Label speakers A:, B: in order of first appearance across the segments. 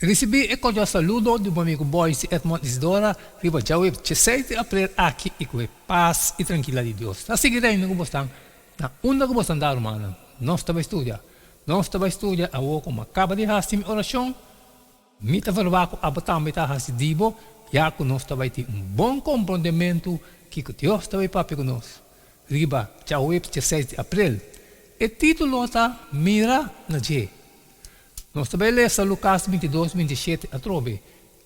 A: Risibí e kordial saludo di bo amigu Boyce Edmond Isidora riba djawe dieseis di aprel aki i ku e pas i trankila di Dios ta sigui reina ku bosnan na unda ku bosnan ta rumannan. Nos ta bai studia. Nos ta bai studia awor ku mi a kaba di hasi mi orashon. Mi ta verwagt ku abo tambe ta hasi di bo ya ku nos ta bai tin un bon komprondementu kiko Dios ta bai papia ku nos riba djawe dieseis di aprel. E título ta Mira na dje. Nos ta bai lesa Lukas 22, 27 atrobe.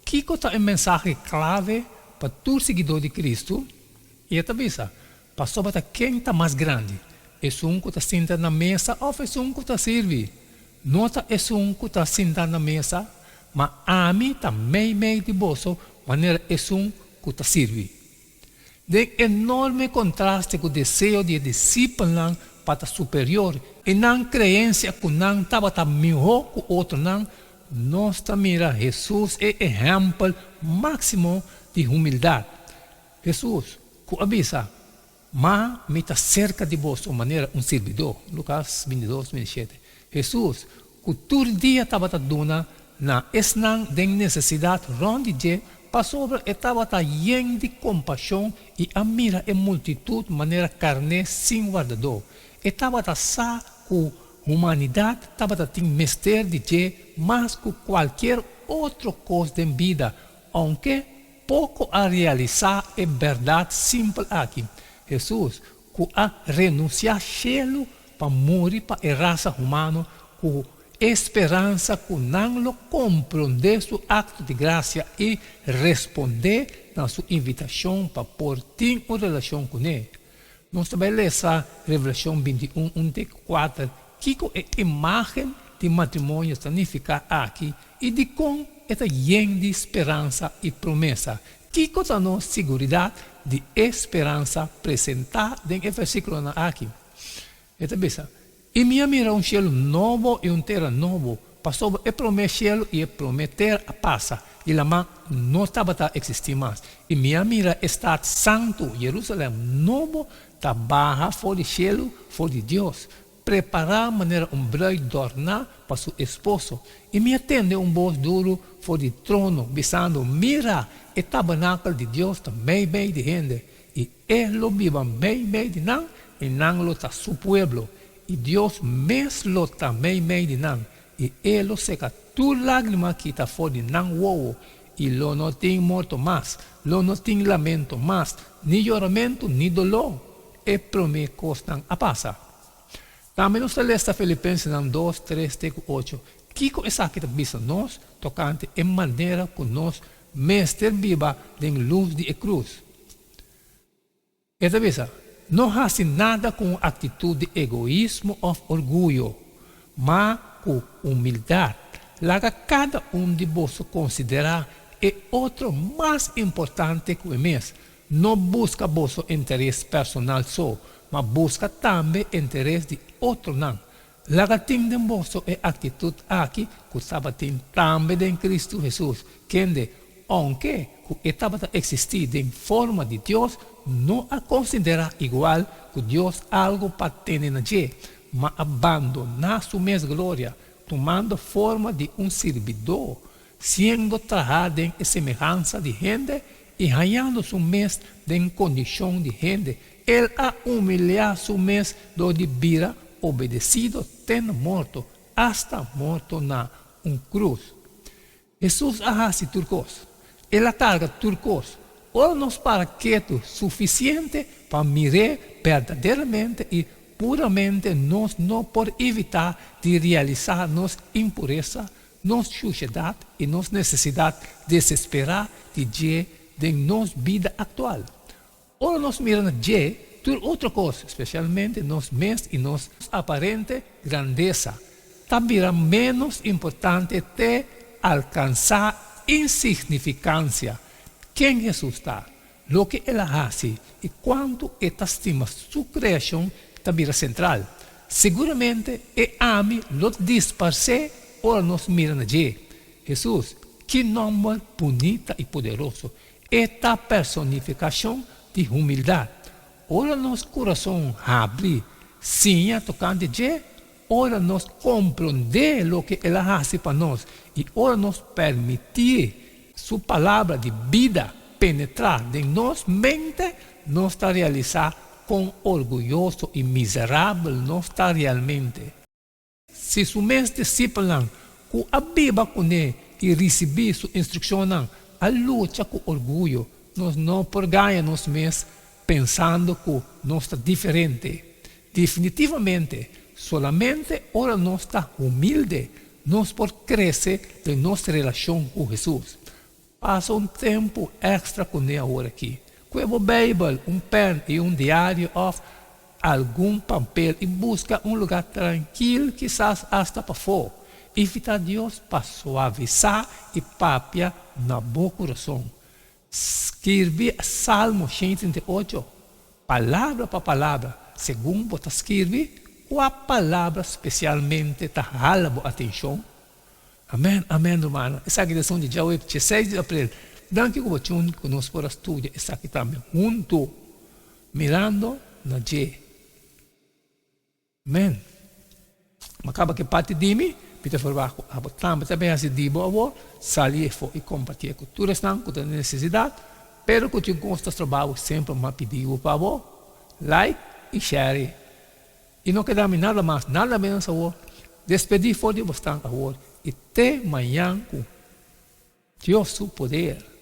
A: Kiko ta e mensahe klave pa tur siguidó di Kristu? I e ta bisa, Pasobra ta ken ta mas grandi, esun ku ta sinta na mesa òf esun ku ta sirbi? No ta esun ku ta sinta na mesa, ma ami ta meimei di boso manera esun ku ta sirbi. Den enorme kontraste ku deseo di e disipelnan pa ta superior i nan kreensia ku nan tabata mihó ku otronan, nos ta mira Hesus e ehèmpel máksimo di humildat. Hesus, ku a bisa, Ma mi ta serka di boso manera un sirbidó, Lukas 22, 27. Hesus, ku tur dia tabata duna na esnan den nesesidat rònt di dje pasobra e tabata yen di kompashon i a mira e multitut manera karné sin wardadó. E tabata sa ku humanidat tabata tin mester di dje mas ku kualkier otro kos den bida, ounke poko a realisá e bèrdat simpel aki, Hesus, ku a renunsiá shelu pa muri pa e rasa humano ku e speransa ku nan lo komprondé su akto di grasia i respondé na su invitashon pa por tin un relashon kuné. Nos ta bai lesa Revelashon 21, 1 te 4 kiko e imágen di matrimonio ta nifiká aki i dikon e ta yen di speransa i promesa. Kiko ta nos siguridat di e speransa presentá den e versíkulonan aki? E ta bisa, I mi a mira un shelu nobo i un tera nobo, pasobra e promé shelu i e promé tera a pasa, i laman no tabata eksistí mas. I mi a mira e stat santu, Jerusalèm nobo, ta baha for di shelu for di Dios, prepará manera un brùid dòrná pa su esposo. I mi a tende un bos duru for di trono, bisando, Mira! E tabernakel di Dios ta meimei di hende, i E lo biba meimei di nan, i nan lo ta su pueblo, i Dios mes lo ta meimei di nan, i E lo seka tur lágrima kita for di nan wowo, i lo no tin morto mas, lo no tin lamento mas, ni yoramentu ni doló, e promé kosnan a pasa. Tambe nos ta lesa Filipensenan 2, 3 te ku 8. Kiko esaki ta bisa nos tokante e manera ku nos mester biba den lus di e krus? E ta bisa, No hasi nada ku un aktitut di egoismo òf orguyo, ma ku humildat laga kada un di boso konsiderá e otro mas importante ku e mes. No buska boso interes personal so, ma buska tambe interes di otronan. Laga tin den boso e aktitut aki ku tabatin tambe den Kristu Hesus, kende, ounke ku e tabata eksistí den forma di Dios, no a konsiderá igual ku Dios algu pa tene na dje, ma a bandoná su mes gloria, tumando forma di un sirbidó, siendo trahá den e semehansa di hende i hañando su mes den kondishon di hende, el a humiliá su mes dor di bira obedesido te na morto, asta morto na un krus. Hesus a hasi tur kos. El a karga tur kos. Ora nos para ketu sufisiente pa mir'é berdaderamente i puramente nos no por evitá di realisá nos impuresa, nos shushedat i nos nesesidat desesperá di dje den nos bida aktual. Ora nos mira na dje, tur otro kos, spesialmente nos mes i nos aparente grandesa, ta bira ménos importante te alkansá insignifikansia. Ken Hesus ta, loke el a hasi i kuantu e ta stima su kreashon ta bira sentral. Siguramente e ami lo disparsé ora nos mira na dje. Hesus, ki nòmber bunita i poderoso! E ta personifikashon di humildat. Ora nos kurason habri siña tokante dje, ora nos komprondé loke el a hasi pa nos i ora nos permití su Palabra di bida penetrá den nos mente, nos ta realisá kon orguyoso i miserabel nos ta realmente. Si su mes disipelnan ku a biba kuné i risibí su instrukshonnan a lucha ku orguyo, nos no por gaña nos mes pensando ku nos ta diferente. Definitivamente, solamente ora nos ta humilde nos por krese den nos relashon ku Hesus. Pasa un tempu èkstra kuné awor aki. Kue bo Beibel, un pèn i un diario òf algun papel i buska un lugá trankil, kisas asta pafó. Invitá Dios pa suavisá i papia na bo kurason. Skirbi Salmo 138, palabra pa palabra. Segun bo ta skirbi, kua palabra spesialmente ta hala bo atenshon? Amèn, amèn, rumannan. Esaki ta esun di djawe, 16 di aprel. Danki ku bo tune ku nos por a studia esaki tambe huntu, mirando na dje. Amèn. Mi a kaba ku e parti di mi, mi ta ferwagt ku abo tambe ta bin hasi di bo awor, sali efo i kompartié ku tur esnan ku ta den nesesidat, pero ku tin kos ta stroba bo, semper mi a pidi bo pa bo like i share. I no keda mi nada mas, nada menos awor, despedí for di bosnan awor i te mañan ku Dios su poder.